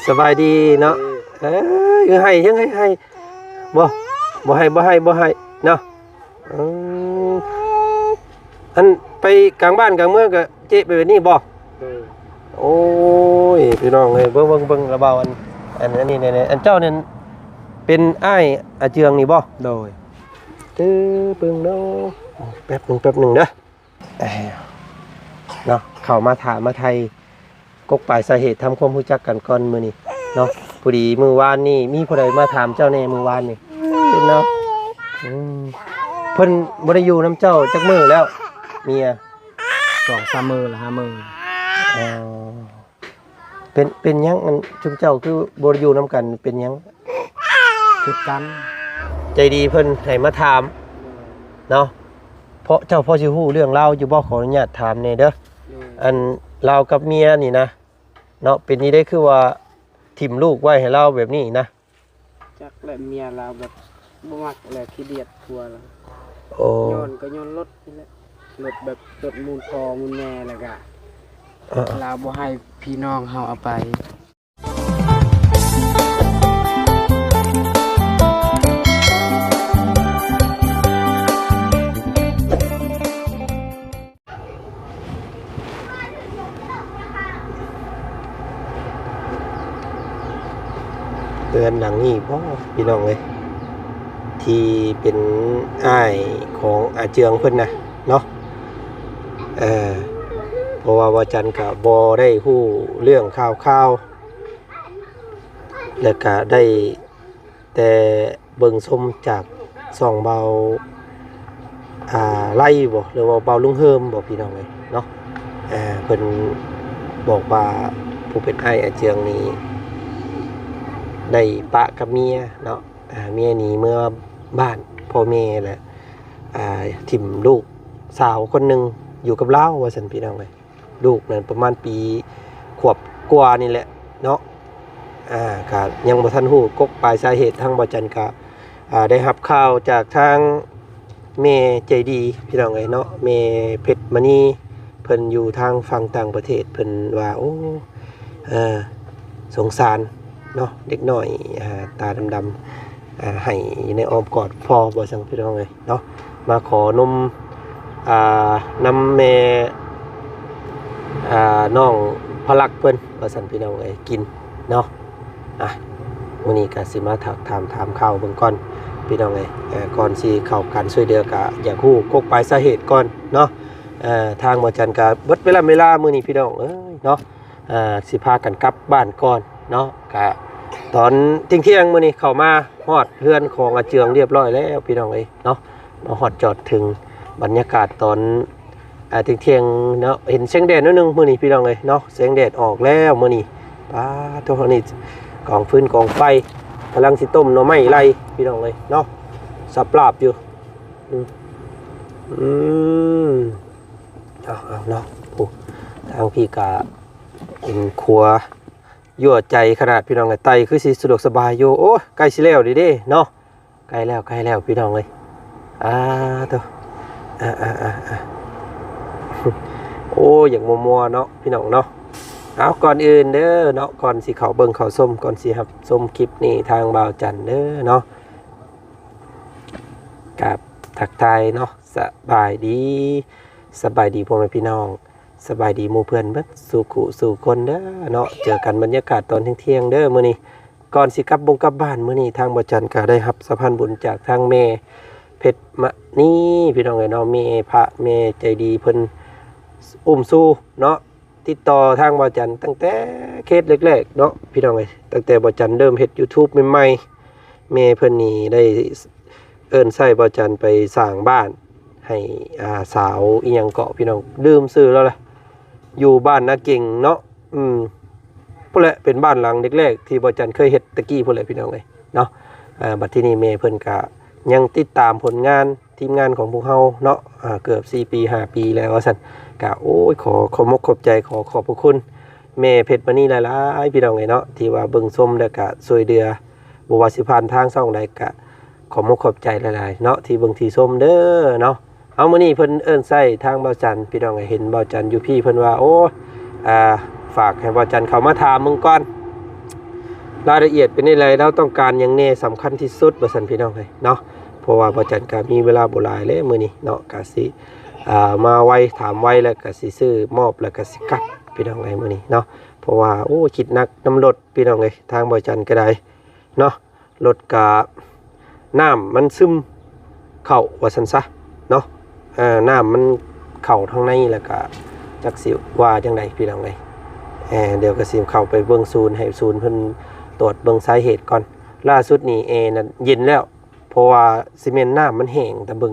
ສະບາຍດີເນາະ. ເອີ ເອີ ໃຫ້ ຍັງໃຫ້ ໃຫ້ ບໍ່ ບໍ່ໃຫ້ ບໍ່ໃຫ້ ບໍ່ໃຫ້ເນາະ. ອືມ ອັນໄປກາງບ້ານກາງເມືອງກໍເຈະໄປແບບນີ້ບໍ່? ໂດຍ. ໂອ້ຍ ພີ່ນ້ອງເອີຍ ເບິ່ງ ເບິ່ງ ເບິ່ງລະບ່າວ ອັນ ອັນ ອັນນີ້ແນ່ໆ ອັນເຈົ້ານັ້ນເປັນອ້າຍອາເຈືອງນີ້ບໍ່? ໂດຍ. ເອີ ເບິ່ງເນາະ ແປັບໜຶ່ງ ແປັບໜຶ່ງເດີ ເນາະ ເຂົ້າມາຖາມມາໄຖ່ ກົກປາຍສາເຫດ ທຳຄວາມຮູ້ຈັກກັນກ່ອນມື້ນີ້ເນາະ. ພໍດີມື້ວານນີ້ມີຜູ້ໃດມາຖາມເຈົ້າແດ່ມື້ວານນີ້ເນາະ? ອືມ ເພິ່ນບໍ່ໄດ້ຢູ່ນຳເຈົ້າຈັກມື້ແລ້ວ ເມຍ? ສອງສາມມື້ລະ ຫ້າມື້. ອໍ ເປັນ ເປັນຫຍັງ ອັນ ຊຸມເຈົ້າຄືບໍ່ໄດ້ຢູ່ນຳກັນ ເປັນຫຍັງ? ຜິດກັນ. ໃຈດີເພິ່ນໃຫ້ມາຖາມເນາະ. ເພາະເຈົ້າພໍຊິຮູ້ເລື່ອງລາວຢູ່ບໍ່? ຂໍອະນຸຍາດຖາມແດ່ເດີ. ໂດຍ. ອັນລາວກັບເມຍນີ້ນະເນາະ ເປັນນີ້ໄດ້ ຄືວ່າຖິ້ມລູກໄວ້ໃຫ້ລາວແບບນີ້ນະ? ຈັກແຫຼະ ເມຍລາວແບບບໍ່ມັກແຫຼະ ຂີ້ດຽດຜົວລາວ. ໂອ້ ຍ້ອນກໍຍ້ອນລົດນີ້ແຫຼະ ລົດແບບລົດມູນພໍ່ມູນແມ່ ແລ້ວກະ ເອີ ລາວບໍ່ໃຫ້ພີ່ນ້ອງເຮົາເອົາໄປ. ເຮືອນຫຼັງນີ້ບໍ່ ພີ່ນ້ອງເອີຍ ທີ່ເປັນອ້າຍຂອງອາເຈືອງເພິ່ນນະເນາະ. ເອີ ເພາະວ່າບ່າວຈັນກະບໍ່ໄດ້ຮູ້ເລື່ອງຂ່າວໆ ແລ້ວກະໄດ້ ແຕ່ເບິ່ງຊົມຈາກຊ່ອງບ່າວ ອ່າ ໄລບໍ ຫຼືວ່າບ່າວລຸງເຮີມບໍ ພີ່ນ້ອງເອີຍເນາະ. ເພິ່ນບອກວ່າຜູ້ເປັນອ້າຍອາເຈືອງນີ້ໄດ້ປະກັບເມຍເນາະ ເມຍໜີເມືອບ້ານພໍ່ແມ່ ແລະ ຖິ້ມລູກສາວຄົນໜຶ່ງຢູ່ກັບລາວວ່າຊັ້ນ ພີ່ນ້ອງເອີຍ. ລູກນັ້ນປະມານປີຂວບກວ່ານີ້ແຫຼະເນາະ. ອ່າ ກະຍັງບໍ່ທັນຮູ້ກົກປາຍສາເຫດ ທາງບ່າວຈັນກະ ອ່າ ໄດ້ຮັບຂ່າວຈາກທາງແມ່ໃຈດີ ພີ່ນ້ອງເອີຍເນາະ ແມ່ເພັດມະນີ ເພິ່ນຢູ່ທາງຝັ່ງຕ່າງປະເທດ ເພິ່ນວ່າ ໂອ້ ເອີ ສົງສານເນາະ ເດັກນ້ອຍ ອ່າ ຕາດຳໆ ອ່າ ໃຫ້ຢູ່ໃນອ້ອມກອດພໍ່ ວ່າຊັ້ນ ພີ່ນ້ອງເອີຍເນາະ. ມາຂໍນົມ ອ່າ ນຳແມ່ ອ່າ ນ້ອງພະລັກເພິ່ນວ່າຊັ້ນ ພີ່ນ້ອງເອີຍ ກິນເນາະ. ອ່ະ ມື້ນີ້ກະຊິມາຖາມ ຖາມ ຖາມຂ່າວເບິ່ງກ່ອນ ພີ່ນ້ອງເອີຍ. ເອີ ກ່ອນຊິເຂົ້າການຊ່ວຍເຫຼືອ ກະຢາກຮູ້ກົກປາຍສາເຫດກ່ອນເນາະ. ເອີ ທາງບ່າວຈັນກະເບິດເວລາ ເວລາມື້ນີ້ ພີ່ນ້ອງເອີຍເນາະ. ອ່າ ຊິພາກັນກັບບ້ານກ່ອນເນາະ. ກະຕອນທ່ຽງໆມື້ນີ້ເຂົ້າມາຮອດເຮືອນຂອງອາເຈືອງຮຽບຮ້ອຍແລ້ວ ພີ່ນ້ອງເອີຍເນາະ. ມາຮອດຈອດເຖິງ ບັນຍາກາດຕອນ ອ່າ ທ່ຽງໆເນາະ ເຫັນແສງແດດໜ້ອຍໜຶ່ງມື້ນີ້ ພີ່ນ້ອງເອີຍເນາະ. ແສງແດດອອກແລ້ວມື້ນີ້. ປາໂທ້ ນີ້ກອງຟືນກອງໄຟ ກຳລັງຊິຕົ້ມໜໍ່ໄມ້ໄລ່ ພີ່ນ້ອງເອີຍເນາະ. ສັບລາບຢູ່. ອືມ ອືມ ເອົາ ເອົາເນາະ. ໂອ້ ທາງພີ້ກະເປັນຄົວ ຍົວໃຈຂະໜາດ ພີ່ນ້ອງເອີຍ. ໄຕ່ຄືຊິສະດວກສະບາຍຢູ່. ໂອ້ຍ ໃກ້ຊິແລ້ວເດ້ເນາະ. ໃກ້ແລ້ວ ໃກ້ແລ້ວ ພີ່ນ້ອງເອີຍ. ອ່າ ໂທ້ ອ່າ ອ່າ ອ່າ ອ່າ ໂອ້ຍ ຢາກມົວໆເນາະ ພີ່ນ້ອງເນາະ. ເອົາ ກ່ອນອື່ນເດີເນາະ ກ່ອນຊິເຂົ້າເບິ່ງເຂົ້າຊົມ ກ່ອນຊິຮັບຊົມຄລິບນີ້ ທາງບ່າວຈັນເດີເນາະ ກາບທັກທາຍເນາະ ສະບາຍດີ ສະບາຍດີພໍ່ແມ່ພີ່ນ້ອງ ສະບາຍດີໝູ່ເພື່ອນເບິດສູ່ຄູ່ສູ່ຄົນເດີເນາະ. ເຈີກັນບັນຍາກາດຕອນທ່ຽງໆເດີມື້ນີ້. ກ່ອນຊິກັບບົງກັບບ້ານມື້ນີ້ ທາງບ່າວຈັນກະໄດ້ຮັບສະພານບຸນຈາກທາງແມ່ເພັດມະນີ ພີ່ນ້ອງເອີຍເນາະ. ແມ່ພະ ແມ່ໃຈດີເພິ່ນອຸ້ມຊູເນາະ ຕິດຕໍ່ທາງບ່າວຈັນຕັ້ງແຕ່ເຄສແລກໆເນາະ ພີ່ນ້ອງເອີຍ. ຕັ້ງແຕ່ບ່າວຈັນເລີ່ມເຮັດຢູທູບໃໝ່ໆ ແມ່ເພິ່ນນີ້ໄດ້ເອີ້ນໃຊ້ບ່າວຈັນໄປສ້າງບ້ານໃຫ້ ອ່າ ສາວອີ່ຫຍັງເກາະ ພີ່ນ້ອງ ລືມຊື່ແລ້ວລະ ຢູ່ບ້ານນາເກັງເນາະ. ອືມ ພຸ້ນແຫຼະ ເປັນບ້ານຫຼັງແລກໆທີ່ບ່າວຈັນເຄີຍເຮັດແຕ່ກີ້ພຸ້ນແຫຼະ ພີ່ນ້ອງເອີຍເນາະ. ອ່າ ບັດທີນີ້ແມ່ເພິ່ນກະຍັງຕິດຕາມຜົນງານທີມງານຂອງພວກເຮົາເນາະ ອ່າ ເກືອບສີ່ປີ ຫ້າປີແລ້ວວ່າຊັ້ນ. ກະ ໂອ້ຍ ຂໍຂອບມົກຂອບໃຈ ຂໍຂອບພະຄຸນແມ່ເພັດມະນີຫຼາຍໆ ພີ່ນ້ອງເອີຍເນາະ ທີ່ວ່າເບິ່ງຊົມ ແລ້ວກະຊ່ວຍເຫຼືອ ບໍ່ວ່າຊິຜ່ານທາງຊ່ອງໃດ ກະຂອບມົກຂອບໃຈຫຼາຍໆເນາະ ທີ່ເບິ່ງທີ່ຊົມເດີເນາະ. ເອົາ ມື້ນີ້ເພິ່ນເອີ້ນໃຊ້ທາງບ່າວຈັນ ພີ່ນ້ອງເອີຍ. ເຫັນບ່າວຈັນຢູ່ພີ້ ເພິ່ນວ່າ ໂອ້ ອ່າ ຝາກໃຫ້ບ່າວຈັນເຂົ້າມາຖາມເບິ່ງກ່ອນ ລາຍລະອຽດເປັນແນວໃດ ລາວຕ້ອງການຫຍັງແດ່ສຳຄັນທີ່ສຸດ ວ່າຊັ້ນພີ່ນ້ອງເອີຍເນາະ. ເພາະວ່າບ່າວຈັນກໍມີເວລາບໍ່ຫຼາຍແລ້ວມື້ນີ້ເນາະ ກໍຊິ ອ່າ ມາໄວ ຖາມໄວ ແລ້ວກໍຊິຊື້ມອບ ແລ້ວກໍຊິກັບພີ່ນ້ອງເອີຍມື້ນີ້ເນາະ. ເພາະວ່າ ໂອ້ ຄິດໜັກນຳລົດພີ່ນ້ອງເອີຍ ທາງບ່າວຈັນກໍໄດ້ເນາະ. ລົດກະ ນ້ຳມັນຊຶມເຂົ້າວ່າຊັ້ນຊະເນາະ. ເອີ ນ້ຳມັນເຂົ້າທາງໃນ ແລ້ວກະຈັກຊິວ່າຈັ່ງໃດພີ່ນ້ອງເອີຍ. ເອີ ດຽວກໍຊິເຂົ້າໄປເບິ່ງສູນ ໃຫ້ສູນເພິ່ນຕວດເບິ່ງສາເຫດກ່ອນ. ລ່າສຸດນີ້ແອນັ້ນເຢັນແລ້ວ ເພາະວ່າຊິແມ່ນນ້ຳມັນແຫ້ງຕາເບິ່ງ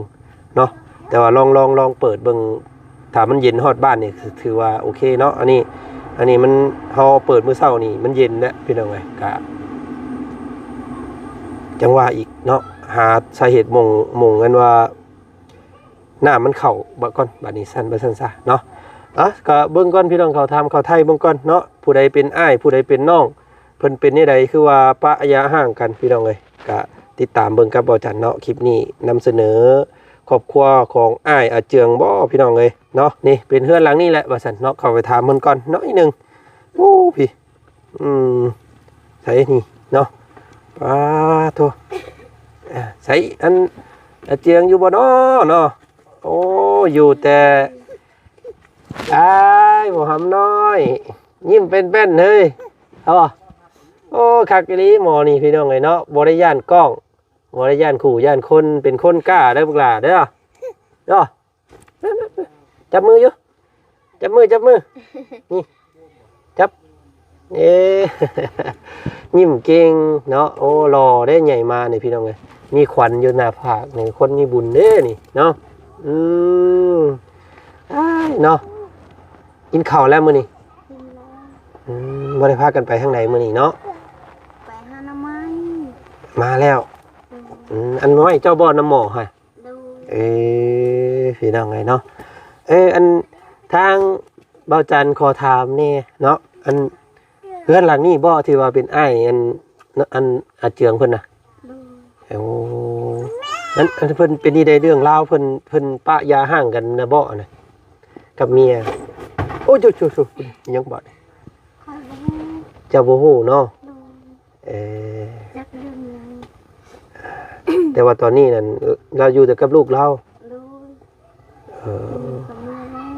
ເນາະ. ແຕ່ວ່າລອງ ລອງ ລອງເປີດເບິ່ງ ຖ້າມັນເຢັນຮອດບ້ານນີ້ ຖືວ່າໂອເຄເນາະ. ອັນນີ້ ອັນນີ້ມັນ ເຮົາເປີດມື້ເຊົ້ານີ້ມັນເຢັນແລ້ວພີ່ນ້ອງເອີຍ. ກະ ຈັ່ງວ່າອີກເນາະ ຫາສາເຫດໝ່ອງ ໝ່ອງອັນວ່າ ນ້ຳມັນເຂົ້າບາດກ່ອນ ບາດນີ້ຊັ້ນ ວ່າຊັ້ນຊະເນາະ. ເອົາ ກະເບິ່ງກ່ອນພີ່ນ້ອງ ເຂົ້າຖາມເຂົ້າໄຖ່ເບິ່ງກ່ອນເນາະ ຜູ້ໃດເປັນອ້າຍ ຜູ້ໃດເປັນນ້ອງ ເພິ່ນເປັນແນວໃດ ຄືວ່າປະຢາຮ້າງກັນພີ່ນ້ອງເອີຍ. ກະຕິດຕາມເບິ່ງກັບບ່າວຈັນເນາະ. ຄລິບນີ້ນຳສະເໜີຄອບຄົວຂອງອ້າຍອາເຈືອງບໍພີ່ນ້ອງເອີຍເນາະ. ນີ້ເປັນເຮືອນຫຼັງນີ້ແຫຼະວ່າຊັ້ນເນາະ. ເຂົ້າໄປຖາມເພິ່ນກ່ອນໜ້ອຍໜຶ່ງ. ໂອ້ ພີ້ ອືມ ໃສນີ້ເນາະ ປາໂທ ເອີ ໃສ ອັນ ອາເຈືອງຢູ່ບໍ່ນໍເນາະ? ໂອ້ ຢູ່ແຕ່ ອ້າຍ ບໍ່ຫຳນ້ອຍ ຍິ້ມເປັນໆເຮີ້ຍ ເອົາບໍ່? ໂອ້ ຄັກອີ່ຫຼີໝໍນີ້ພີ່ນ້ອງເອີຍເນາະ. ບໍ່ໄດ້ຢ້ານກ້ອງ ບໍ່ໄດ້ຢ້ານຄູ່ຢ້ານຄົນ ເປັນຄົນກ້າເດີບັກຫຼ້າເດີ ເນາະ. ຈັບມືຢູ່ ຈັບມື ຈັບມື ນີ້ ຈັບ ເອີ ຍິ້ມເກັ່ງເນາະ. ໂອ້ ຫຼໍ່ເດ້ໃຫຍ່ມານີ້ພີ່ນ້ອງເອີຍ ມີຂວັນຢູ່ໜ້າຜາກນີ້ ຄົນມີບຸນເດ້ນີ້ເນາະ. ອືມ ອ້າຍເນາະ ກິນເຂົ້າແລ້ວມື້ນີ້? ກິນແລ້ວ. ອືມ ບໍ່ໄດ້ພາກັນໄປທາງໃດມື້ນີ້ເນາະ? ໄປຫາໜໍ່ໄມ້. ມາແລ້ວ. ໂດຍ. ອືມ ອັນໜໍ່ໄມ້ເຈົ້າບໍ່ ນຳໝໍຫັ້ນ? ໂດຍ. ເອີ ພີ່ນ້ອງເອີຍເນາະ ເອີ ອັນ ທາງບ່າວຈັນຂໍຖາມແດ່ເນາະ ອັນ ເຮືອນຫຼັງນີ້ບໍ່ ທີ່ວ່າເປັນອ້າຍ ອັນ ອັນ ອາເຈືອງເພິ່ນນະ? ໂດຍ. ໂອ້ ອັນ ອັນເພິ່ນເປັນທີ່ໃດ ເລື່ອງລາວເພິ່ນ ເພິ່ນປະຢາຮ້າງກັນນະບໍ່ ອັນນະ ກັບເມຍ? ໂອ້ ໂຈໆໆ ຍັງບາດ ຂ້ອຍບໍ່ຮູ້. ເຈົ້າບໍ່ຮູ້ເນາະ? ໂດຍ. ເອີ ຈັກເລື່ອງຫຍັງ ແຕ່ວ່າຕອນນີ້ນັ້ນ ລາວຢູ່ແຕ່ກັບລູກລາວ? ໂດຍ. ເອີ ເມຍກໍເມືອແລ້ວ.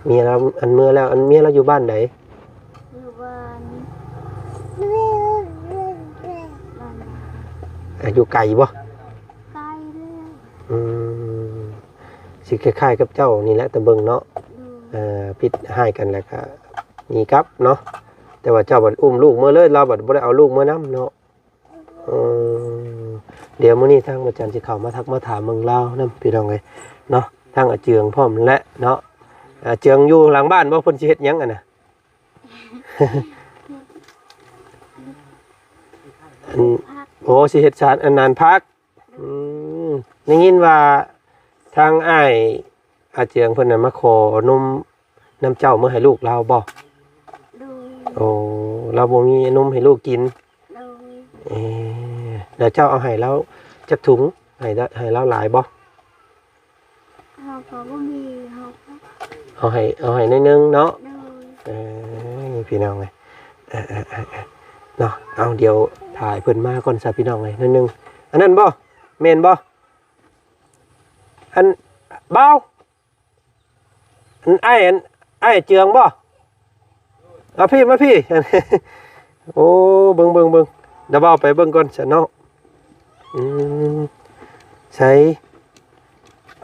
ເມຍລາວ ອັນ ເມືອແລ້ວ ອັນເມຍລາວຢູ່ບ້ານໃດ? ຢູ່ບ້ານ ບ້ານ ອ່າ ຢູ່ໄກບໍ່? ໄກແລ້ວ. ອືມ ຊິຄ້າຍໆກັບເຈົ້ານີ້ແຫຼະ ຕາເບິ່ງເນາະ. ໂດຍ. ເອີ ຜິດຮ້າຍກັນແລ້ວກະໜີກັບເນາະ ແຕ່ວ່າເຈົ້າບັດອຸ້ມລູກເມືອເລີຍ ລາວບັດບໍ່ໄດ້ເອົາລູກເມືອນຳເນາະ. ເອີ ດຽວມື້ນີ້ທາງອາຈານຊິເຂົ້າມາທັກມາຖາມເບິ່ງລາວນຳ ພີ່ນ້ອງເອີຍເນາະ ທາງອາເຈືອງພ້ອມແຫຼະເນາະ. ອາເຈືອງຢູ່ຫຼັງບ້ານບໍ່? ເພິ່ນຊິເຮັດຫຍັງຫັ້ນນະ? ອັນ ໂອ້ ຊິເຮັດສານ ອັນນັ້ນ ຜັກ. ອືມ ໄດ້ຍິນວ່າທາງອ້າຍອາເຈືອງເພິ່ນນະມາຂໍນົມນຳເຈົ້າເມືອໃຫ້ລູກລາວບໍ່? ໂດຍ. ໂອ້ ລາວບໍ່ມີນົມໃຫ້ລູກກິນ. ໂດຍ. ເອີ ແລ້ວເຈົ້າເອົາໃຫ້ລາວຈັກຖົງ? ໃຫ້ລາວ ໃຫ້ລາວຫຼາຍບໍ່? ເຮົາກໍບໍ່ມີ ເຮົາກໍ ເອົາໃຫ້ ເອົາໃຫ້ໜ້ອຍໜຶ່ງເນາະ. ໂດຍ. ເອີ ພີ່ນ້ອງເອີຍ ເອີ ເນາະ. ເອົາ ດຽວຖ້າໃຫ້ເພິ່ນມາກ່ອນຊະ ພີ່ນ້ອງເອີຍ ໜ້ອຍໜຶ່ງ. ອັນນັ້ນບໍ່? ແມ່ນບໍ່? ອັນ ບ່າວ ອັນອ້າຍ ອັນອ້າຍເຈືອງບໍ່? ມາພີ້ ມາພີ້. ໂອ້ ເບິ່ງ ເບິ່ງ ເບິ່ງ ດຽວບ່າວໄປເບິ່ງກ່ອນຊະເນາະ. ອືມ ໃສ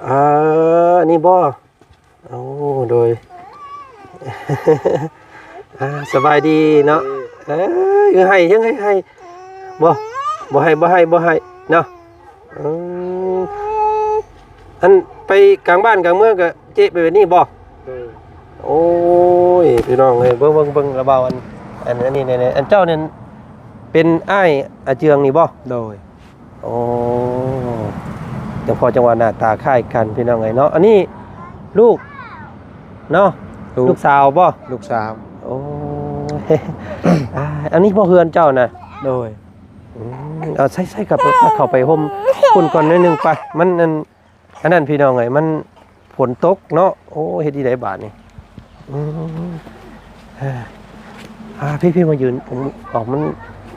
ອ່າ ນີ້ບໍ່? ໂອ້ ໂດຍ ອ່າ ສະບາຍດີເນາະ. ເອີ ເອີ ໃຫ້ ຍັງໃຫ້ ໃຫ້ ບໍ່ ບໍ່ໃຫ້ ບໍ່ໃຫ້ ບໍ່ໃຫ້ເນາະ. ອືມ ອັນໄປກາງບ້ານກາງເມືອງກໍເຈະໄປແບບນີ້ບໍ່? ໂດຍ. ໂອ້ຍ ພີ່ນ້ອງເອີຍ ເບິ່ງ ເບິ່ງ ເບິ່ງລະບ່າວ ອັນ ອັນ ອັນນີ້ແນ່ໆ ອັນເຈົ້ານັ້ນເປັນອ້າຍອາເຈືອງນີ້ບໍ່? ໂດຍ. ໂອ້ ຈັ່ງພໍຈັ່ງວ່າໜ້າຕາຄ້າຍກັນ ພີ່ນ້ອງເອີຍເນາະ. ອັນນີ້ລູກເນາະ? ລູກ ລູກສາວບໍ່? ລູກສາວ. ໂອ້ຍ ອ່າ ອັນນີ້ບໍ່ເຮືອນເຈົ້ານະ? ໂດຍ. ອືມ ເອົາ ໃສ່ ໃສ່ກັບ ເຂົ້າໄປຮົ່ມພຸ້ນກ່ອນໜ້ອຍໜຶ່ງໄປ ມັນອັນ ອັນນັ້ນ ພີ່ນ້ອງເອີຍ ມັນຝົນຕົກເນາະ. ໂອ້ ເຮັດທີ່ໃດບາດນີ້? ອືມ ອ່າ ພີ່ໆ ມາຢືນ ອອກ ມັນ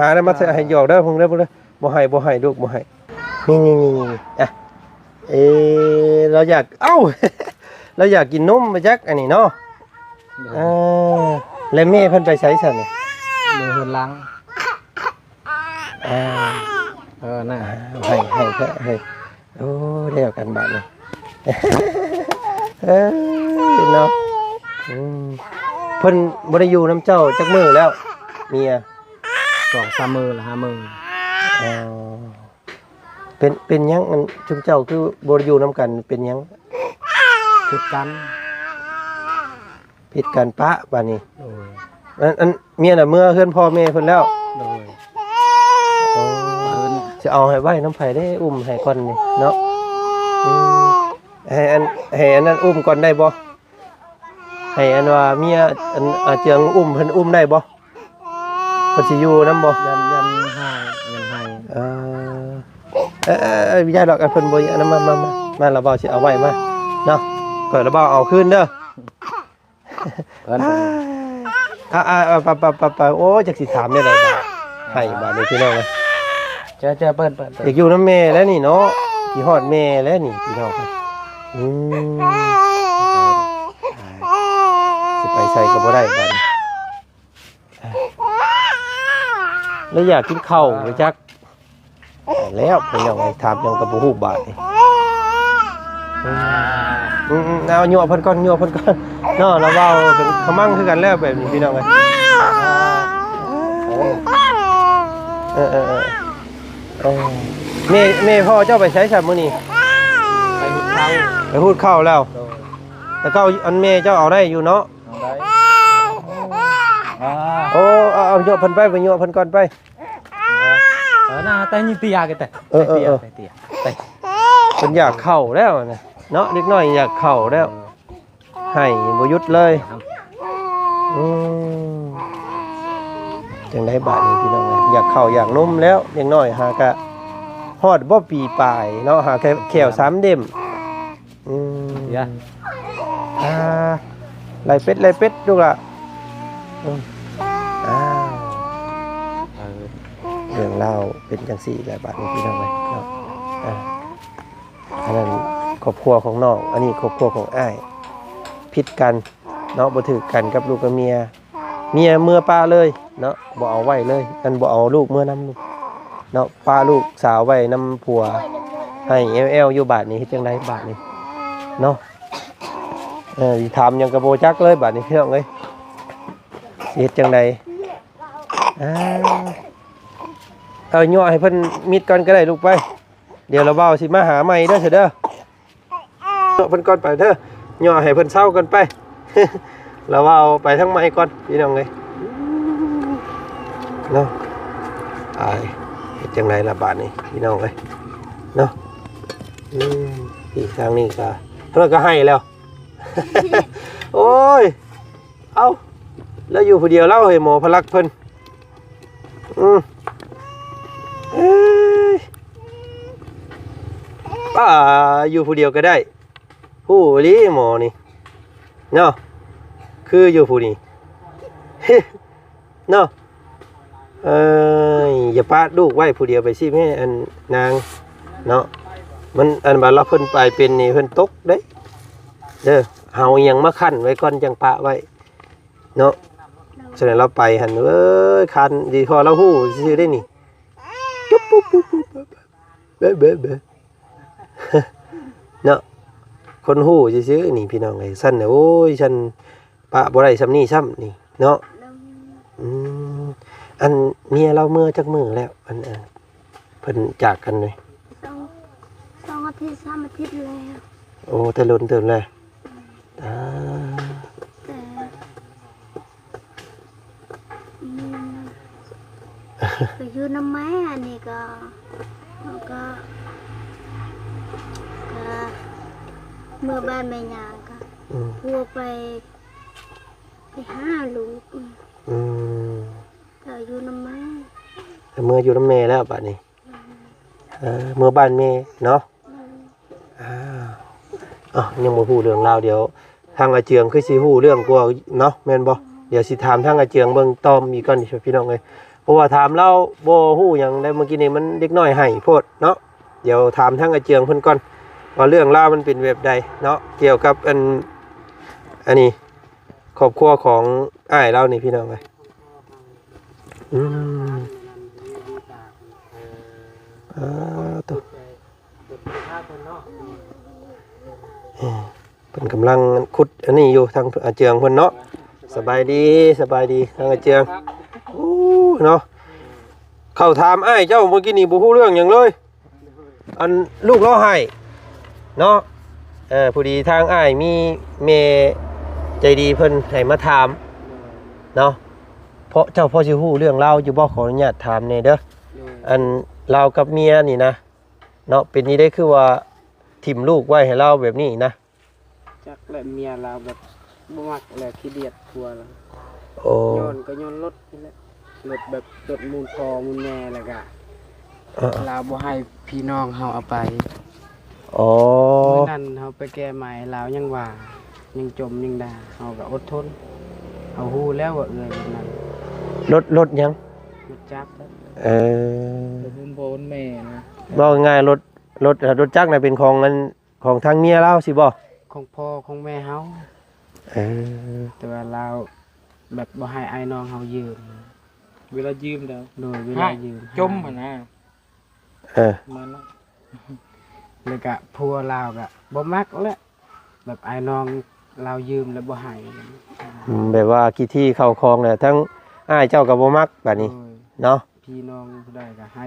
ຫາແລ້ວມາໃສ່ໃຫ້ຢອກເດີ ເບິ່ງເດີ ເບິ່ງເດີ ບໍ່ໃຫ້ ບໍ່ໃຫ້ລູກ ບໍ່ໃຫ້ ນີ້ໆໆໆ ອ່ະ ເອ ລາວຢາກ ເອົ້າ ລາວຢາກກິນນົມໄປຈັກ ອັນນີ້ເນາະ ໂດຍ ອ່າ ແລ້ວແມ່ເພິ່ນໄປໃສຊັ້ນນີ້? ຢູ່ເຮືອນຫຼັງ ອ່າ ເອີ ນັ້ນ ອ່າ ໃຫ້ ໃຫ້ເຖາະ ໃຫ້ ໂອ້ ແລ້ວກັນບາດນີ້ ເອີ ເນາະ ອືມ ເພິ່ນບໍ່ໄດ້ຢູ່ນຳເຈົ້າຈັກມື້ແລ້ວ ເມຍ? ສອງສາມມື້ລະ ຫ້າມື້ ອໍ ເປັນ ເປັນຫຍັງ ອັນ ຊຸມເຈົ້າຄືບໍ່ໄດ້ຢູ່ນຳກັນ ເປັນຫຍັງ? ຜິດກັນ ຜິດກັນປະບາດນີ້ ໂດຍ ອັນ ອັນ ເມຍນະເມືອເຮືອນພໍ່ແມ່ເພິ່ນແລ້ວ ໂດຍ ໂອ້ ຊິເອົາໃຫ້ໄວ້ນຳໃຜເດ້ ອຸ້ມໃຫ້ກ່ອນນີ້ເນາະ ອືມ ໃຫ້ອັນ ໃຫ້ອັນນັ້ນອຸ້ມກ່ອນໄດ້ບໍ່? ໃຫ້ອັນວ່າເມຍ ອັນ ອາເຈືອງອຸ້ມ ເພິ່ນອຸ້ມໄດ້ບໍ່? ເພິ່ນຊິຢູ່ນຳບໍ່? ຢ້ານ ຢ້ານຮ້າຍ ຢ້ານຮ້າຍ ເອີ ເອີ ເອີ ເອີ ຢ່າດອກ ອັນເພິ່ນບໍ່ ອັນນັ້ນ ມາ ມາ ມາ ມາ ລະບ່າວຊິເອົາໄວ້ມາເນາະ ຂ້ອຍລະບ່າວເອົາຄືນເດີ ເອີ້ນ ອ່າ ອ່າ ອ່າ ໄປ ໄປ ໄປ ໄປ ໂອ້ຍ ຈັກຊິຖາມແນວໃດບາດ ໃຫ້ບາດນີ້ພີ່ນ້ອງເອີຍ ເຈີ ເຈີ ເປີດ ເປີດ ເປີດ ຢາກຢູ່ນຳແມ່ແລ້ວນີ້ເນາະ ຄິດຮອດແມ່ແລ້ວນີ້ພີ່ນ້ອງເອີຍ ອືມ ຊິໄປໃສກໍບໍ່ໄດ້ບາດນີ້ ແລ້ວຢາກກິນເຂົ້າໄປຈັກ ແລ້ວເປັນຫຍັງ ຖາມຫຍັງກໍບໍ່ຮູ້ບາດນີ້ ອືມ ອືມ ເອົາຍົວະເພິ່ນກ່ອນ ຍົວະເພິ່ນກ່ອນເນາະ ລະເວົ້າເປັນຂະມັງຄືກັນແລ້ວ ແບບນີ້ພີ່ນ້ອງເອີຍ ເອີ ເອີ ເອີ ເອີ ແມ່ ແມ່ພໍ່ເຈົ້າໄປໃສຊະມື້ນີ້? ໄປຫູດເຂົ້າ ໄປຫູດເຂົ້າແລ້ວ ໂດຍ ແຕ່ເກົ່າອັນແມ່ເຈົ້າເອົາໄດ້ຢູ່ເນາະ? ເອົາໄດ້ ອ່າ ໂອ້ ເອົາ ເອົາຍົວະເພິ່ນໄປ ໄປຍົວະເພິ່ນກ່ອນໄປ ເອີ ນະ ແຕ່ນີ້ເຕຍ ແຕ່ ເອີ ເອີ ເອີ ເຕຍ ເອີ ເຕຍ ເພິ່ນຢາກເຂົ້າແລ້ວນະເນາະ ເດັກນ້ອຍຢາກເຂົ້າແລ້ວ ເອີ ໄຫ້ບໍ່ຢຸດເລີຍ ອືມ ຈັ່ງໃດບາດນີ້ພີ່ນ້ອງເອີຍ ຢາກເຂົ້າຢາກນົມແລ້ວ ເດັກນ້ອຍຫາກະຮອດບໍ່ປີປາຍເນາະ ຫາແຄ່ແຂ້ວສາມເຫຼັ້ມ ອືມ ເດ ອ່າ ໄລ່ເປັດ ໄລ່ເປັດ ລູກຫຼ້າ ອືມ ອ້າວ ເອີ ເລື່ອງລາວເປັນຈັ່ງຊີ້ແຫຼະ ບາດນີ້ພີ່ນ້ອງເອີຍເນາະ ອ່າ ອັນນັ້ນຄອບຄົວຂອງນ້ອງ ອັນນີ້ຄອບຄົວຂອງອ້າຍ ຜິດກັນເນາະ ບໍ່ຖືກກັນກັບລູກກັບເມຍ ເມຍເມືອປະເລີຍເນາະ ບໍ່ເອົາໄວ້ເລີຍ ອັນ ບໍ່ເອົາລູກເມືອນຳເນາະ ປະລູກສາວໄວ້ນຳຜົວ ໄຫ້ແອວໆຢູ່ ບາດນີ້ເຮັດຈັ່ງໃດບາດນີ້ເນາະ ເອີ ຊິຖາມຫຍັງກໍບໍ່ຈັກເລີຍບາດນີ້ພີ່ນ້ອງເອີຍ ຊິເຮັດຈັ່ງໃດ ອ່າ ເອົາຍົວະໃຫ້ເພິ່ນມິດກ່ອນກໍໄດ້ລູກໄປ ດຽວລະບ່າວຊິມາຫາໃໝ່ເດີ ເດີ ເນາະ ເພິ່ນກ່ອນໄປເດີ ຍໍໃຫ້ເພິ່ນເຊົາກ່ອນໄປ ລະເວົ້າໄປທາງໃໝ່ກ່ອນພີ່ນ້ອງເອີຍ ເນາະ ອາຍ ເຮັດຈັ່ງໃດລະບາດນີ້ພີ່ນ້ອງເອີຍ ເນາະ ອືມ ອີກທາງນີ້ກະ ເພິ່ນກະໃຫ້ແລ້ວ ໂອ້ຍ ເອົ້າ ລາວຢູ່ຜູ້ດຽວລາວ ເຮີ້ຍ ໝໍພະລັກເພິ່ນ ອືມ ເອີຍ ປ້າ ຢູ່ຜູ້ດຽວກໍໄດ້ ຮູ້ອີ່ຫຼີໝໍນີ້ເນາະ ຄືຢູ່ຜູ້ນີ້ເນາະ ເອີຍ ຢ່າປະລູກໄວ້ຜູ້ດຽວໄປຊິແມ່ ອັນນາງເນາະ ມັນ ອັນວ່າລາວເພິ່ນໄປເປັນນີ້ເພິ່ນຕົກເດ້ ເດີ ເຮົາອີ່ຫຍັງມາຂັ້ນໄວ້ກ່ອນຈັ່ງປະໄວ້ ເນາະ ຊັ້ນລາວໄປຫັ້ນ ເອີຍ ຄັນດີພໍລາວຮູ້ຊື່ໆເດ້ນີ້ ຈຸບປຸບປຸບປຸບ ເບະເບະເບະ ເນາະ ຄົນຮູ້ຊື່ໆນີ້ພີ່ນ້ອງເອີຍ ຊັ້ນນະ ໂອ້ຍ ຊັ້ນປະບໍ່ໄດ້ຊ່ຳນີ້ຊ້ຳນີ້ເນາະ. ໂດຍ ອືມ ອັນເມຍລາວເມືອຈັກມື້ແລ້ວ ອັນ ອັນເພິ່ນຈາກກັນນີ້? ສອງ ສອງອາທິດ ສາມອາທິດແລ້ວ. ໂອ້ ແຕ່ດົນເຕີບແລ້ວ ອືມ ຕາຍ ແຕ່ ອືມ ໄປຢູ່ນຳແມ່ ອັນນີ້ກໍ ເຮົາກໍ ກໍເມືອບ້ານແມ່ຍ່າກໍ ອືມ ຜົວໄປ ໄປຫາລູກ ອືມ ອືມ ກໍຢູ່ນຳແມ່ ກໍເມືອຢູ່ນຳແມ່ແລ້ວບາດນີ້. ເອີ ເມືອບ້ານແມ່ເນາະ. ອືມ ອ້າວ ເອົ້າ ຍັງບໍ່ຮູ້ເລື່ອງລາວ ດຽວທາງອາເຈືອງຄືຊິຮູ້ເລື່ອງກວ່າເນາະ ແມ່ນບໍ່? ດຽວຊິຖາມທາງອາເຈືອງເບິ່ງຕໍ່ອີກກ່ອນພີ່ນ້ອງເອີຍ ເພາະວ່າຖາມລາວບໍ່ຮູ້ຫຍັງໃດ ເມື່ອກີ້ນີ້ມັນເດັກນ້ອຍໄຫ້ໂພດເນາະ. ດຽວຖາມທາງອາເຈືອງເພິ່ນກ່ອນ ວ່າເລື່ອງລາວມັນເປັນແບບໃດເນາະ ກ່ຽວກັບອັນ ອັນນີ້ ຄອບຄົວຂອງອ້າຍລາວນີ້ພີ່ນ້ອງເອີຍ. ອືມ ອາ ໂຕ ເອີ ເພິ່ນກຳລັງຂຸດອັນນີ້ຢູ່ ທາງອາເຈືອງເພິ່ນເນາະ. ສະບາຍດີ ສະບາຍດີທາງອາເຈືອງ. ໂອ້ ເນາະ ເຂົ້າຖາມອ້າຍເຈົ້າເມື່ອກີ້ນີ້ບໍ່ຮູ້ເລື່ອງຫຍັງເລີຍ. ອັນລູກເຮົາໃຫ້ເນາະ ເອີ ພໍດີທາງອ້າຍມີແມ່ໃຈດີເພິ່ນໃຫ້ມາຖາມເນາະ. ເພາະເຈົ້າພໍຊິຮູ້ເລື່ອງລາວຢູ່ບໍ່? ຂໍອະນຸຍາດຖາມແດ່ເດີ. ໂດຍ ອັນລາວກັບເມຍນີ້ນະເນາະ ເປັນຈັ່ງໃດຄືວ່າຖິ້ມລູກໄວ້ໃຫ້ລາວແບບນີ້ນະ? ຈັກແຫຼະ ເມຍລາວແບບບໍ່ມັກແຫຼະ ຂີ້ດຽດຜົວລາວ. ໂອ້ ຍ້ອນກໍຍ້ອນລົດນີ້ແຫຼະ ລົດແບບລົດມູນພໍ່ມູນແມ່ ແລ້ວກະ ເອີ ລາວບໍ່ໃຫ້ພີ່ນ້ອງເຮົາເອົາໄປ. ອໍ ມື້ນັ້ນເຮົາໄປແກ້ໄໝ ລາວຍັງວ່າ ຍັງຈົ່ມຍັງດ່າ ເຮົາກໍອົດທົນ. ເຮົາຮູ້ແລ້ວວ່າເອື້ອຍແບບນັ້ນ. ລົດ ລົດຫຍັງ? ລົດຈັກ. ເອີ ລົດຮຸ້ນພໍ່ຮຸ້ນແມ່ນະ. ເວົ້າງ່າຍໆ ລົດ ລົດ ລົດຈັກນະເປັນຂອງອັນ ຂອງທາງເມຍລາວຊີ້ບໍ່? ຂອງພໍ່ຂອງແມ່ເຮົາ. ເອີ ແຕ່ວ່າລາວແບບບໍ່ໃຫ້ອ້າຍນ້ອງເຮົາຢືມ. ເວລາຢືມແລ້ວ ໂດຍ ເວລາຢືມ ຈົມຫັ້ນນະ. ເອີ ມານະ ແລ້ວກະຜົວລາວກະບໍ່ມັກແຫຼະ ແບບອ້າຍນ້ອງລາວຢືມແລ້ວບໍ່ໃຫ້. ອືມ ແບບວ່າຂີ້ຖີ່ເຂົ້າຄອງແລ້ວ ທັງອ້າຍເຈົ້າກໍບໍ່ມັກບາດນີ້ ໂດຍ ເນາະ. ພີ່ນ້ອງຜູ້ໃດກໍໃຫ້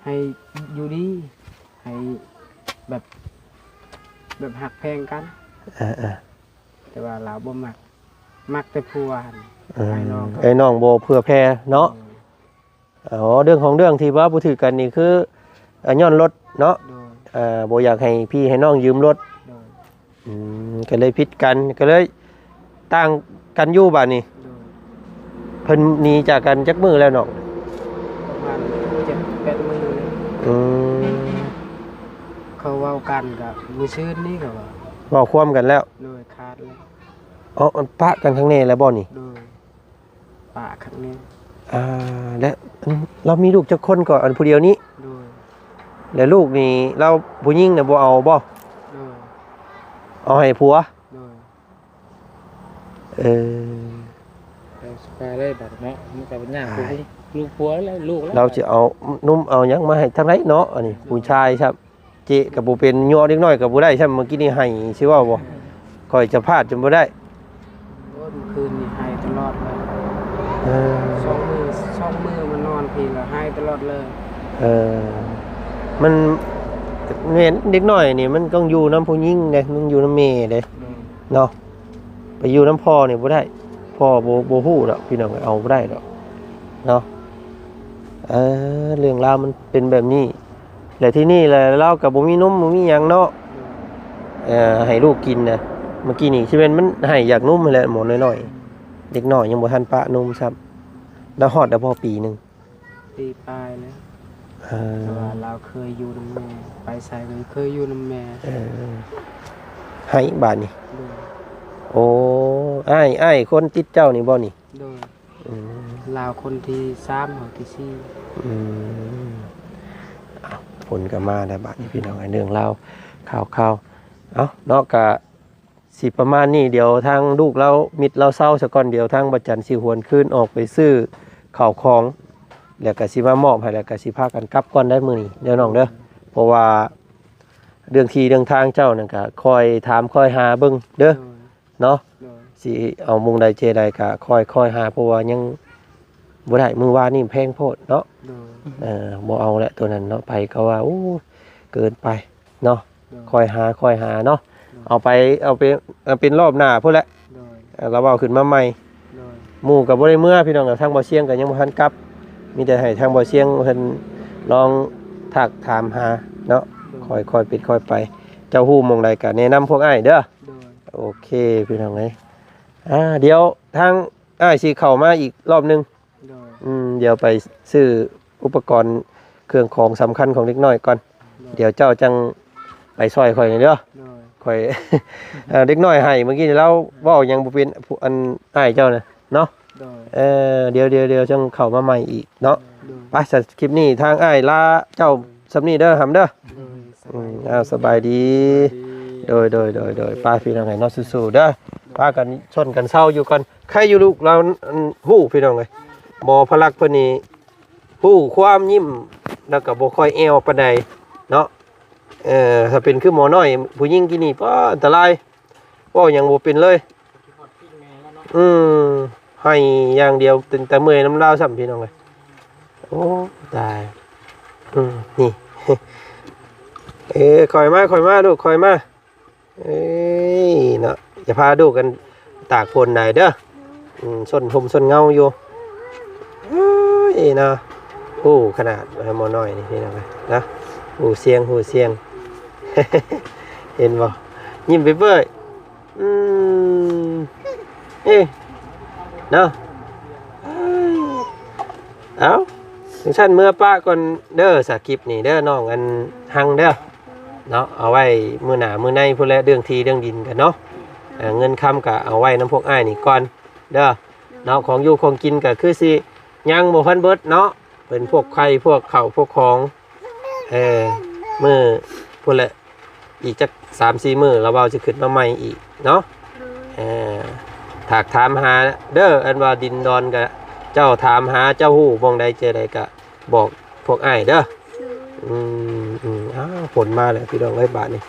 ໃຫ້ຢູ່ດີ ໃຫ້ແບບ ແບບຮັກແພງກັນ. ເອີໆ ແຕ່ວ່າລາວບໍ່ມັກ ມັກແຕ່ຜົວຫັ້ນ. ເອີ ອ້າຍນ້ອງ ອ້າຍນ້ອງບໍ່ເຜື່ອແຜ່ເນາະ. ໂດຍ ອໍ ເລື່ອງຂອງເລື່ອງທີ່ວ່າບໍ່ຖືກກັນນີ້ຄື ອາ ຍ້ອນລົດເນາະ. ໂດຍ ເອີ ບໍ່ຢາກໃຫ້ພີ່ໃຫ້ນ້ອງຢືມລົດ. ໂດຍ ອືມ ກໍເລີຍຜິດກັນ ກໍເລີຍຕ່າງກັນຢູ່ບາດນີ້. ໂດຍ ເພິ່ນໜີຈາກກັນຈັກມື້ແລ້ວນ້ອງ? ປະມານເຈັດແປດມື້ແລ້ວ. ອືມ ເຂົາເວົ້າກັນກໍມື້ຊືນນີ້ກໍວ່າ ເວົ້າຄວາມກັນແລ້ວ. ໂດຍ ຂາດແລ້ວ. ອໍ ປະກັນຄັ້ງນີ້ແລ້ວບໍ່ນີ້? ໂດຍ ປະຄັ້ງນີ້. ອ່າ ແລະ ອັນ ລາວມີລູກຈັກຄົນກໍ ອັນຜູ້ດຽວນີ້? ໂດຍ ແລະ ລູກນີ້ລາວ ຜູ້ຍິງນະບໍ່ເອົາບໍ່? ໂດຍ ເອົາໃຫ້ຜົວ. ໂດຍ ເອີ ແລ້ວຊິໄປໄດ້ບັດເນາະ ມັນກໍຍາກ ອ້າຍ ລູກຜົວແລ້ວ ລູກແລ້ວ ລາວຊິເອົານົມເອົາຫຍັງມາໃຫ້ທາງໃດເນາະ ອັນນີ້ ໂດຍ ຜູ້ຊາຍຊ້ຳ ເຈະກໍບໍ່ເປັນ ຍົວະເດັກນ້ອຍກໍບໍ່ໄດ້ຊ້ຳ ເມື່ອກີ້ນີ້ໄຫ້ຊິເວົ້າບໍ່? ຂ້ອຍຈະພາດຈົນບໍ່ໄດ້. ໂອ້ຍ ເມື່ອຄືນນີ້ໄຫ້ຕະຫຼອດເລີຍ. ເອີ ສອງມື້ ສອງມື້ມານອນພີ້ລະໄຫ້ຕະຫຼອດເລີຍ. ເອີ ມັນແມ່ນເດັກນ້ອຍນີ້ມັນຕ້ອງຢູ່ນຳຜູ້ຍິງເດ້ ມັນຢູ່ນຳແມ່ເດ້. ໂດຍ ເນາະ ໄປຢູ່ນຳພໍ່ນີ້ບໍ່ໄດ້ ພໍ່ບໍ່ ບໍ່ຮູ້ດອກພີ່ນ້ອງ ເອົາບໍ່ໄດ້ດອກເນາະ. ເອີ ເລື່ອງລາວມັນເປັນແບບນີ້ ແລະ ທີ່ນີ້ແຫຼະ ລາວກໍບໍ່ມີນົມບໍ່ມີຫຍັງເນາະ ເອີ ໃຫ້ລູກກິນນະ. ເມື່ອກີ້ນີ້ຊິແມ່ນມັນໄຫ້ຢາກນົມຫັ້ນແຫຼະ ໝໍນ້ອຍໆ ເດັກນ້ອຍຍັງບໍ່ທັນປະນົມຊ້ຳ. ລາວຮອດແລ້ວບໍ່ປີໜຶ່ງ? ປີປາຍແລ້ວ. ເອີ ແຕ່ວ່າລາວເຄີຍຢູ່ນຳແມ່ ໄປໃສກໍເຄີຍຢູ່ນຳແມ່. ເອີ ໄຫ້ບາດນີ້. ໂດຍ ໂອ້ ອ້າຍ ອ້າຍຄົນຕິດເຈົ້ານີ້ບໍ່ນີ້? ໂດຍ ອືມ ລາວຄົນທີສາມ ເຮົາທີສີ່. ອືມ ອ້າວ ຝົນກໍມາແລ້ວບາດນີ້ ພີ່ນ້ອງ ເລື່ອງລາວຂ່າວໆ ເອົ້າ ເນາະ ກະ ຊິປະມານນີ້ ດຽວທາງລູກລາວ ມິດລາວເຊົາສາກ່ອນ ດຽວທາງບ່າວຈັນຊິຫວນຄືນອອກໄປຊື້ເຂົ້າຂອງ ແລ້ວກະຊິມາມອບໃຫ້ ແລ້ວກະຊິພາກັນກັບກ່ອນໄດ໋ມື້ນີ້ເດີນ້ອງເດີ. ເພາະວ່າເລື່ອງທີ່ເລື່ອງທາງເຈົ້ານັ້ນກະຄອຍຖາມຄອຍຫາເບິ່ງເດີ ໂດຍ ເນາະ ໂດຍ ຊິເອົາມຸງໃດເຈໃດກະຄອຍ ຄອຍຫາ ເພາະວ່າຍັງບໍ່ໄດ້ ມື້ວານນີ້ແພງໂພດເນາະ ໂດຍ ເອີ ບໍ່ເອົາແຫຼະໂຕນັ້ນເນາະ ໃຜກໍວ່າ ໂອ້ ເກີນໄປເນາະ ໂດຍ ຄອຍຫາ ຄອຍຫາເນາະ ໂດຍ ເອົາໄປ ເອົາໄປ ເອົາເປັນລອບໜ້າພຸ້ນແຫຼະ ໂດຍ ເອີ ລາວເວົ້າຂຶ້ນມາໃໝ່ ໂດຍ ໝູ່ກໍບໍ່ໄດ້ເມືອ ພີ່ນ້ອງ ທາງບ່າວຊຽງກໍຍັງບໍ່ທັນກັບ ມີແຕ່ໃຫ້ທາງບ່າວຊຽງເພິ່ນລອງທັກຖາມຫາເນາະ ໂດຍ ຄ່ອຍ ຄ່ອຍເປັນຄ່ອຍໄປ ເຈົ້າຮູ້ໝ່ອງໃດກໍແນະນຳພວກອ້າຍເດີ ໂດຍ ໂອເຄ ພີ່ນ້ອງເອີຍ ອ່າ ດຽວທາງອ້າຍຊິເຂົ້າມາອີກລອບໜຶ່ງ ໂດຍ ອືມ ດຽວໄປຊື້ອຸປະກອນເຄື່ອງຂອງສຳຄັນຂອງເດັກນ້ອຍກ່ອນ ໂດຍ ດຽວເຈົ້າຈັ່ງໄປຊ່ອຍຂ້ອຍນີ້ເດີ ໂດຍ ຂ້ອຍ ເອີ ເດັກນ້ອຍໄຫ້ເມື່ອກີ້ນີ້ ລາວເວົ້າຫຍັງບໍ່ເປັນ ຜູ້ ອັນ ອ້າຍເຈົ້ານະເນາະ ໂດຍ ເອີ ດຽວ ດຽວ ດຽວຈັ່ງເຂົ້າມາໃໝ່ອີກເນາະ ໂດຍ ໄປ ສະ ຄລິບນີ້ທາງອ້າຍລາເຈົ້າສ່ຳນີ້ເດີ ຫຳເດີ ໂດຍ ອືມ ສະບາຍດີ ອ້າວ ສະບາຍດີ ສະບາຍດີ ໂດຍ ໂດຍ ໂດຍ ໂດຍ ໄປ ພີ່ນ້ອງເອີຍເນາະ ສູ້ໆເດີ ໂດຍ ພາກັນຊົນກັນເຊົາຢູ່ກ່ອນ ໃຄຢູ່ລູກລາວ ອັນ ຮູ້ ພີ່ນ້ອງເອີຍ ໝໍພະລັກເພິ່ນນີ້ຮູ້ຄວາມຍິ້ມ ແລ້ວກໍບໍ່ຄ່ອຍແອວປານໃດເນາະ ເອີ ຖ້າເປັນຄືໝໍນ້ອຍຜູ້ຍິງກີ້ນີ້ ປ້າ ອັນຕະລາຍ ເວົ້າຫຍັງບໍ່ເປັນເລີຍ ອືມ ໄຫ້ຢ່າງດຽວ ເປັນຕາເມື່ອຍນຳລາວຊ້ຳ ພີ່ນ້ອງເອີຍ ໂອ້ ຕາຍ ອືມ ນີ້ ເອີ ຄ່ອຍມາ ຄ່ອຍມາ ລູກ ຄ່ອຍມາ ເອີຍ ເນາະ ຢ່າພາລູກກັນຕາກຝົນໃດເດີ ອືມ ຊົນຮົ່ມຊົນເງົາຢູ່ ເອີຍ ເນາະ ຮູ້ຂະໜາດໝໍນ້ອຍນີ້ ພີ່ນ້ອງເອີຍ ນະ ຮູ້ສຽງ ຮູ້ສຽງ ເຫັນບໍ່ ຍິ້ມເປີຍໆ ອືມ ເອີ ເນາະ ເອົ້າ ຈັ່ງຊັ້ນເມືອປະກ່ອນເດີ ສາ ຄລິບນີ້ເດີ ນ້ອງອັນຮັງເດີ ເນາະ ເອົາໄວ້ມື້ໜ້າມື້ໃນພຸ້ນແຫຼະ ເລື່ອງທີ່ເລື່ອງດິນກັນເນາະ ເງິນຄຳກໍເອົາໄວ້ນຳພວກອ້າຍນີ້ກ່ອນເດີ ເນາະ ຂອງຢູ່ຂອງກິນກໍຄືຊິຍັງບໍ່ທັນເບິດເນາະ ເປັນພວກໄຂ່ພວກເຂົ້າພວກຂອງ ເອີ ມື້ພຸ້ນແຫຼະ ອີກຈັກສາມສີ່ມື້ລາວເວົ້າຊິຂຶ້ນມາໃໝ່ອີກເນາະ ເອີ ຖາກຖາມຫາເດີ ອັນວ່າດິນດອນກະເຈົ້າຖາມຫາ ເຈົ້າຮູ້ບ່ອນໃດເຈໃດກະບອກພວກອ້າຍເດີ ອືມ ອືມ ອ້າວ ຝົນມາແລ້ວ ພີ່ນ້ອງເອີຍ ບາດນີ້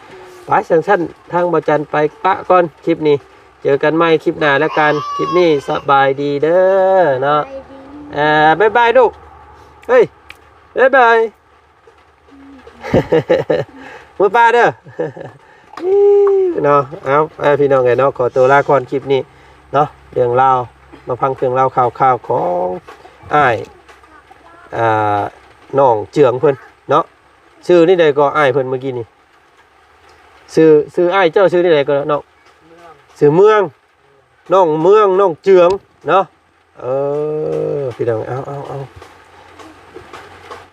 ໄປ ຈັ່ງຊັ້ນ ທາງບ່າວຈັນໄປປະກ່ອນ ຄລິບນີ້ ເຈີກັນໃໝ່ຄລິບໜ້າແລ້ວກັນ ຄລິບນີ້ສະບາຍດີເດີເນາະ ເອີ ບາຍບາຍລູກ ເຮີ້ຍ ບາຍບາຍ ມື້ປ້າເດີ ເນາະ ເອົາ ເອົາ ພີ່ນ້ອງເອີຍເນາະ ຂໍຕົວລາກ່ອນຄລິບນີ້ເນາະ ເລື່ອງລາວ ມາຟັງເລື່ອງລາວຂ່າວໆຂອງອ້າຍ ອ່າ ນ້ອງເຈືອງເພິ່ນເນາະ ຊື່ນີ້ໃດກໍອ້າຍເພິ່ນເມື່ອກີ້ນີ້ ຊື່ ຊື່ອ້າຍເຈົ້າຊື່ນີ້ໃດກໍເນາະ ຊື່ເມືອງ ນ້ອງເມືອງ ນ້ອງເຈືອງເນາະ ເອີ ພີ່ນ້ອງ ເອົາ ເອົາ ເອົາ